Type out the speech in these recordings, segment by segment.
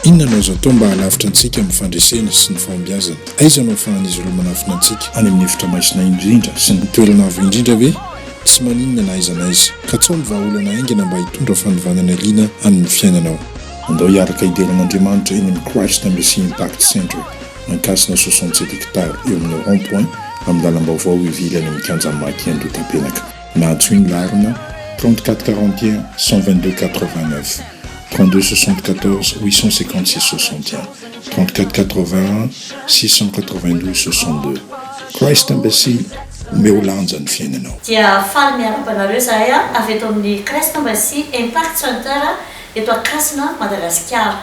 Inona no azo atao mba hahalavitra antsika amin'ny fandresena sy ny fahombiazana? Aiza no ahafahan'izy ireo manafina antsika? Any amin'ny efitra maizina indrindra sy ny toerana avo indrindra ve? Tsy maninona na aiza na aiza. Katsaho ny vahaolana haingana mba hitondra fanovana liana amin'ny fiainanao. Andao hiaraka hidera an'Andriamanitra eny amin'ny Christ Embassy Impact Center, Ankasina 67 hectares, eo amin'ny rond point amin'ny lalam-baovao hivily any amin'ny kianjan'i Maki Andohatapenaka. Na antsoy ny laharana 34 41 122 89, 32 74 856 61, 34 81 692 62. Christ Embassy, omeo lanja ny fiainanao. Dia faly miarahaba anareo izahay avy eto amin'ny Christ Embassy Impact Center eto Ankasina, Madagasikara.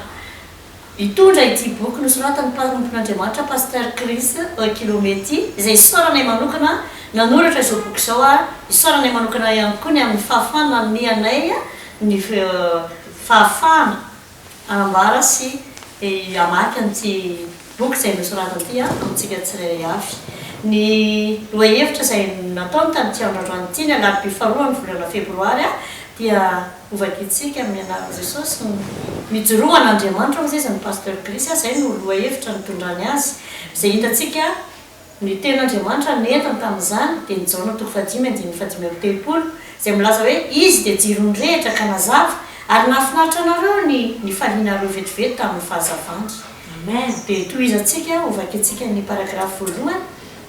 Hitondra ity boky nosoratan'ny mpanompon'Andriamanitra Pasteur Chris Oekilomety izay isaoranay manokana nanoratra izao boky izao ary isaoranay manokana ihany koa ny amin'ny fahafahana nanome anay ny fahafahana hanambara sy hamaky an'ity boky izay nosoratany ity amintsika tsirairay avy. Ny lohahevitra izay nataony tamin'ity andro androany ity, ny alarobia faharoa ny volana febroary dia Hovakintsika amin'ny anaran'i Jesosy ny Mijoroa ho an'Andriamanitra hozy izy ny Pasteur Chris a, izay no lohahevitra nitondrany azy. Izay hitantsika ny tenin'Andriamanitra nentiny tamin'izany dia ny Jaona toko fahadimy andininy fahadimy amby telopolo izay milaza hoe Izy dia jiro nirehitra ka nazava ary nahafinaritra anareo ny nifalianareo vetivety tamin'ny fahazavany. Amen. Dia tohizantsika hovakintsika ny paragrafy voalohany.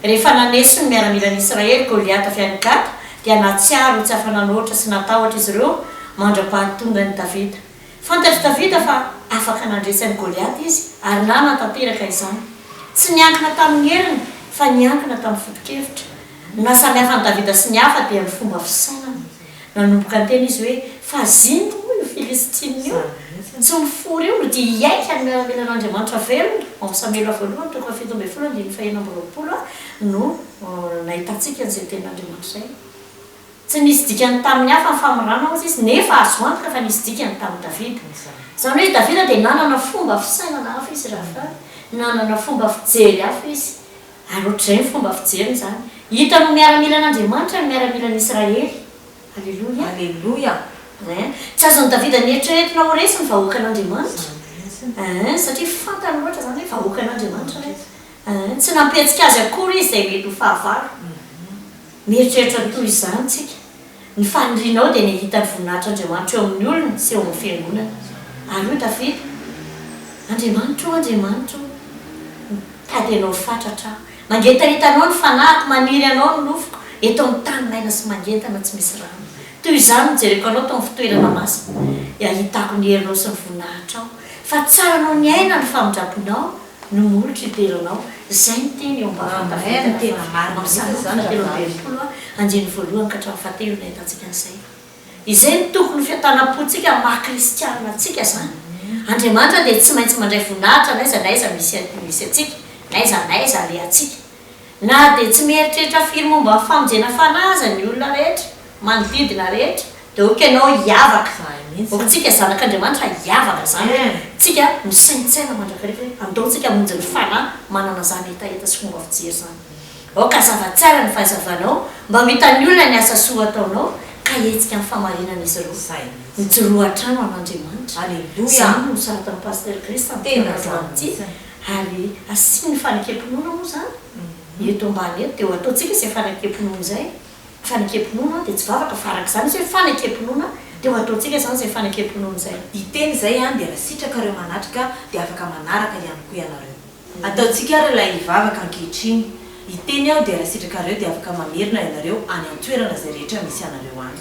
Rehefa naneso ny miaramilan'i Israely Goliata avy any Gata, dia nahatsiaro ho tsy afa-nanoatra sy natahotra izy ireo mandra-pahatongan'i Davida. Fantatr'i Davida fa afaka nandresy an'i Goliata izy ary nanatanteraka izany. Tsy niankina tamin'ny heriny, fa niankina tamin'ny foto-kevitra. Ny naha samy hafa an'i Davida sy ny hafa dia ny fomba fisainana. Nanomboka niteny izy hoe, Fa zinona moa io Filistinina io? Tsy mifory io no dia hihaika ny miaramilan'Andriamanitra velona. Ao amin'ny Samoela voalohany toko faha-17 andininy faha-26 no nahitantsika an'izay tenin'Andriamanitra izay. Tsy nisy dikany tamin'ny hafa ny famorana, hozy izy, nefa azo antoka fa nisy dikany tamin'i Davida. Izany hoe i Davida dia nanana fomba fisainana hafa izy rahavavy, nanana fomba fijery hafa izy. Ary ohatr'izay ny fomba fijeriny izany. Hitany ho miaramilan'Andriamanitra ny miaramilan'Israely. Aleloia. Aleloia. Ein. Tsy azon'i Davida neritreretina ho resy ny vahoakan'Andriamanitra. Ein, satria fantany loatra izany hoe vahoakan'Andriamanitra ireto. Ein, tsy nampihetsika azy akory izy izay mety ho fahavalo. Mieritreritra ny toy izany isika. Ny fanirianao dia ny hahita ny voninahitr'Andriamanitra eo amin'ny olony sy eo amin'ny fiangonana. Ary hoy Davida, Andriamanitra ô, Andriamanitra ô, mitady Anao fatratra aho. Mangetaheta Anao ny fanahiko, maniry Anao ny nofoko, eto amin'ny tany maina sy mangentana tsy misy rano. Toy izany no jereko Anao tao amin'ny fitoerana masina, ahitako ny herinao sy ny voninahitrao. Fa tsara noho ny aina ny famindram-ponao, no molotro hidera Anao. Izay ny teny eo am-bavan'i Davida Tena marina amin'ny mihitsy izany Salamo rahavavy. 63 andininy voalohany ka hatramin'ny fahatelo no ahitantsika an'izay. Izay no tokony ho fiantanam-pontsika amin'ny maha kristianina antsika izany. Andriamanitra dia tsy maintsy mandray voninahitra n'aiza n'aiza misy misy antsika, n'aiza n'aiza alehantsika. Na dia tsy mieritreritra firy momba ny famonjena fanahy aza ny olona rehetra, manodidina rehetra, dia aoka ianao hiavaka. Aoka tsika zanak'Andriamanitra hiavaka izany hoe tsika misaintsaina mandrakariva hoe andao tsika hamonjy ny fanahy manana izany hetaheta sy fomba fijery izany. Aoka hazava tsara ny fahazavanao mba ho hitan'ny olona ny asa soa ataonao ka hihetsika amin'ny fahamarinana izy ireo. Mijoroa hatrany ho an'Andriamanitra. Izany no nosoratan'i Pasteur Chris tamin'ity androany ity. Ary asiany fanekem-pinoana moa izany eto ambany eto, dia ho ataontsika izay fanekem-pinoana izay. Fanekem-pinoana dia tsy vavaka fa araka izany izy hoe fanekem-pinoana, dia ho ataontsika izany izay fanekem-pinoana izay. Hiteny izay an, dia raha sitrakareo manatrika dia afaka manaraka ihany koa ianareo. Ataontsika ary ilay vavaka ankehitriny. Hiteny aho dia raha sitrakareo dia afaka mamerina ianareo any an-toerana izay rehetra misy anareo any.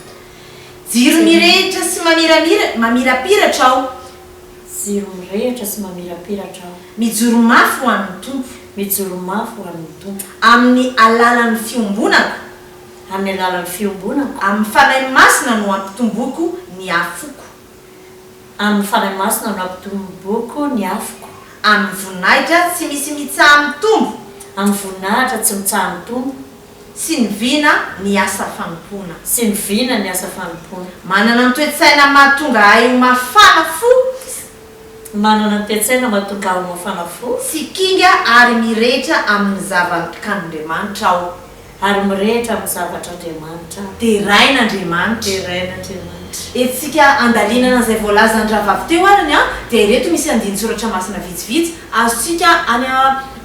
Jiro mirehitra sy mamiramira, mamirapiratra aho. Jiro mirehitra sy mamirapiratra aho. Mijoro mafy ho an'ny Tompo. Mijoro mafy ho an'ny Tompo. Amin'ny alalan'ny fiombonako. Amin'ny alalan'ny fiombonako. Amin'ny Fanahy Masina no ampitomboiko ny afoko. Amin'ny Fanahy Masina no ampitomboiko ny afoko. Amin'ny voninahitra tsy misy mitsaha-mitombo. Amin'ny voninahitra tsy mitsaha-mitombo. Sy ny vina ny asa fanompoana. Sy ny vina ny asa fanompoana. Manana ny toe-tsaina mahatonga ahy ho mafana fo. Manana ny toe-tsaina mahatonga ahy ho mafana fo. Sy kinga ary mirehitra amin'ny zava-kan'Andriamanitra aho. Ary mirehitra amin'ny zavatr'Andriamanitra. Deraina Andriamanitra. Deraina Andriamanitra. Entintsika handalinana an'izay voalazan'ny rahavavy teo arany an, dia ireto misy andinin-tsoratra masina vitsivitsy azontsika any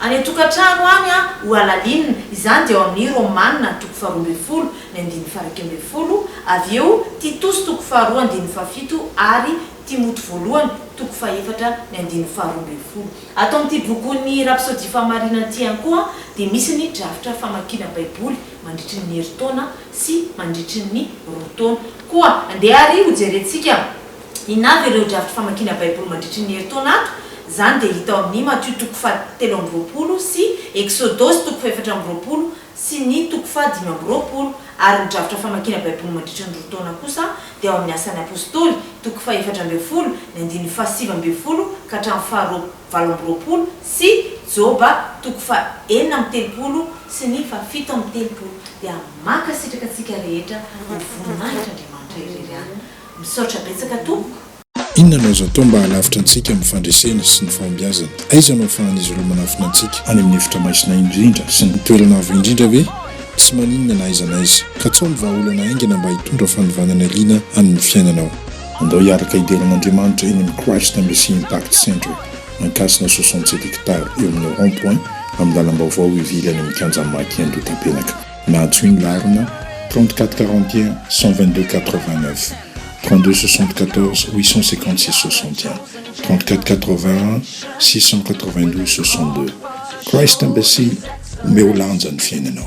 any an-tokantrano any an ho halalinina. Izany dia ao amin'ny Romana toko faharoa ambinifolo, ny andininy faha-iraika ambinifolo, avy eo Titosy toko faharoa andininy fahafito ary Timoty voalohany toko fahefatra ny andininy faharoa ambinifolo. Ato amin'ity bokin'ny Rapsodia Fahamarinana ity ihany koa dia misy ny drafitra famakiana Baiboly mandritry ny herintaona sy mandritry ny roa taona. Koa andeha àry hojerentsika inona avy ireo drafitra famakiana Baiboly mandritry ny herintaona ato. Izany dia hita ao amin'ny Matio toko fahatelo amby roapolo sy Eksodosy toko fahefatra amby roapolo sy ny toko faha-25, ary ny drafitra famakiana Baiboly mandritra ny roa taona kosa dia ao amin'ny Asan'ny Apostoly, toko faha-14, ny andininy faha-19 ka hatramin'ny faha-28, sy Joba, toko faha-36 sy ny faha-37. Dia mankasitraka antsika rehetra ho voninahitr'Andriamanitra irery ihany. Misaotra betsaka tompoko. Inona no azo atao mba hahalavitra antsika amin'ny fandresena sy ny fahombiazana? Aiza no ahafahan'izy ireo manafina antsika? Any amin'ny efitra maizina indrindra sy ny toerana avo indrindra ve? Tsy maninona na aiza na aiza. Katsaho ny vahaolana haingana mba hitondra fanovanana liana amin'ny fiainanao. Andao hiaraka hidera an'Andriamanitra eny amin'ny Christ Embassy Impact Center, Ankasina 67 hectares eo amin'ny rond point amin'ny lalam-baovao hivily any amin'ny kianjan'i Maki Andohatapenaka. Na antsoy ny laharana 34 41 122 89, 32 74 856 61, 34 81 692 62. Christ Embassy, omeo lanja ny fiainanao.